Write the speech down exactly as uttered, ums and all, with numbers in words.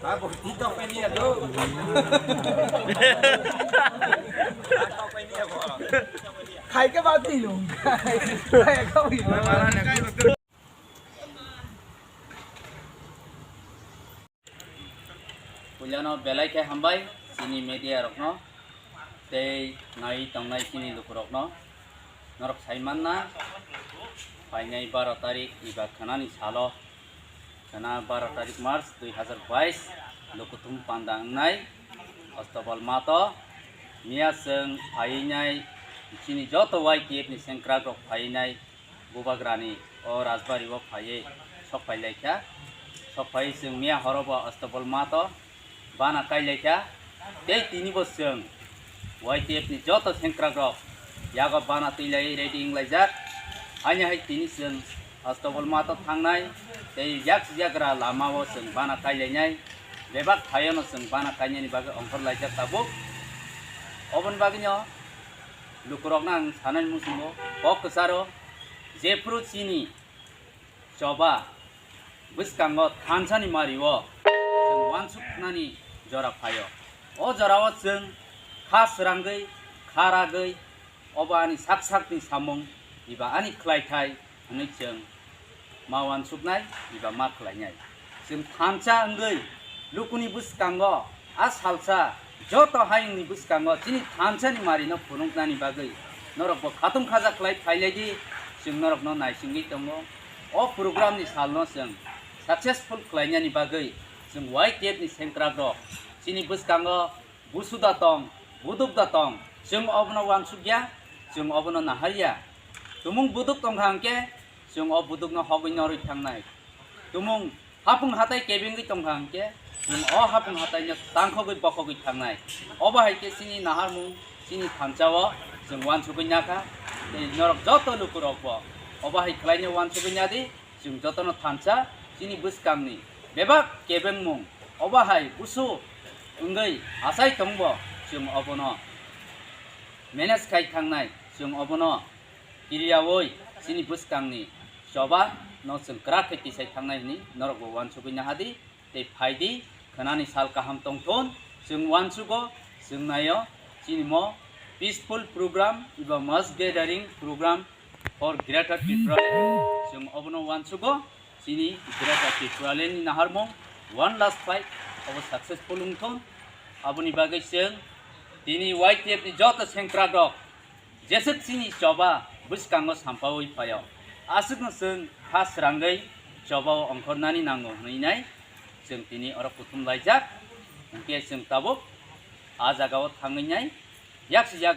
Khai ke ba twi lung. Khai ke ba twi lung. Puilano belai khe hambai chini media rokno tei nai tongnai chini lukurokno. Norok sai manna, phainai baro tarik eba khwnani salo, khwna baro tarik March dui hazar bais, Lukuthum Panda wngnai Ostobal Mato. Miya chwng phaiwi nai chini joto Y T F ni sengkrak rok phaiwi nai Bubagrani o Rajbari o phaiwi sok phai lai kha. Sok phaiwi chwng miya horo bo Ostobal Mato bana kai lai kha. Tei tini bo chwng Y T F ni joto sengkrak rok yago bana twi lai ready wng lai jak. Haini hai tini chwng Ostobal Mato thangnai tei yak yagra lama o chwng bana kai lai nai. Bebak phaiyano chwng bana kainani bagwi ongkhor lai jak tabuk. Oboni bagwino lukurokno ang sanani muchungo kok kwcharo jephru chini choba bwskango thansani mario chwng uansuknani jora phaio. O jorao chwng kha srangwi, kha ragwi, obo ani sak sakni samung eba ani khlaithai hwnwi chwng ma uansuknai eba ma khlainai. Chwng thansa wngwi lukuni bwskango a salsa joto hayungni bwskango chini thansani marino phunuknani bagwi norokbo khatung khaja khlai phailaidi, chwng norokno naisingwi tongo. O programni salno chwng successful khlainani bagwi chwng Y T F ni sengkrakrok chini bwskango busu da tong, buduk da tong, chwng obono uansukya, chwng obono naharya. Tumung buduk tongkha hwnkhe chwng o budukno hogwi norwi thangnai. Tumung hapung hatai kebengwi tongkha hwnkhe chwng o hapung hataino tangkhogwi bokhogwi thangnai. Obo hai khe chini naharmung, chini thansao chwng uansugwi nakha. Tei norok joto lukurokbo obo hai khlaino uansugwi nadi. Chwng jotono thansa chini bwskangni bebak kebengmung obo hai busu wngwi achai tongbo chwng obono manage khai thangnai, chwng obono kiriyawi chini bwskangni choba no chwng kwrak khe tisai thangnai hwnwi norokbo uansugwi nahadi. Tei phaidi khwnani sal kaham tongthun, chwng uansugo, chwng naio, chini mo peaceful program eba mass gathering program for Greater Tripura Land. Chwng obono uansugo, chini Greater Tripura Land ni naharmung one last fight obo successful wngthun. Aboni bagwi chwng tini Y T F ni joto sengkrakrok jeswk chini choba bwskango sampaui phaio, aswkno chwng kha srangwi chobao ongkhornani nango hwnwi nai chwng tini oro kuthum laijak. Hwnkhe chwng tabuk a jagao thangwi nai yak si yak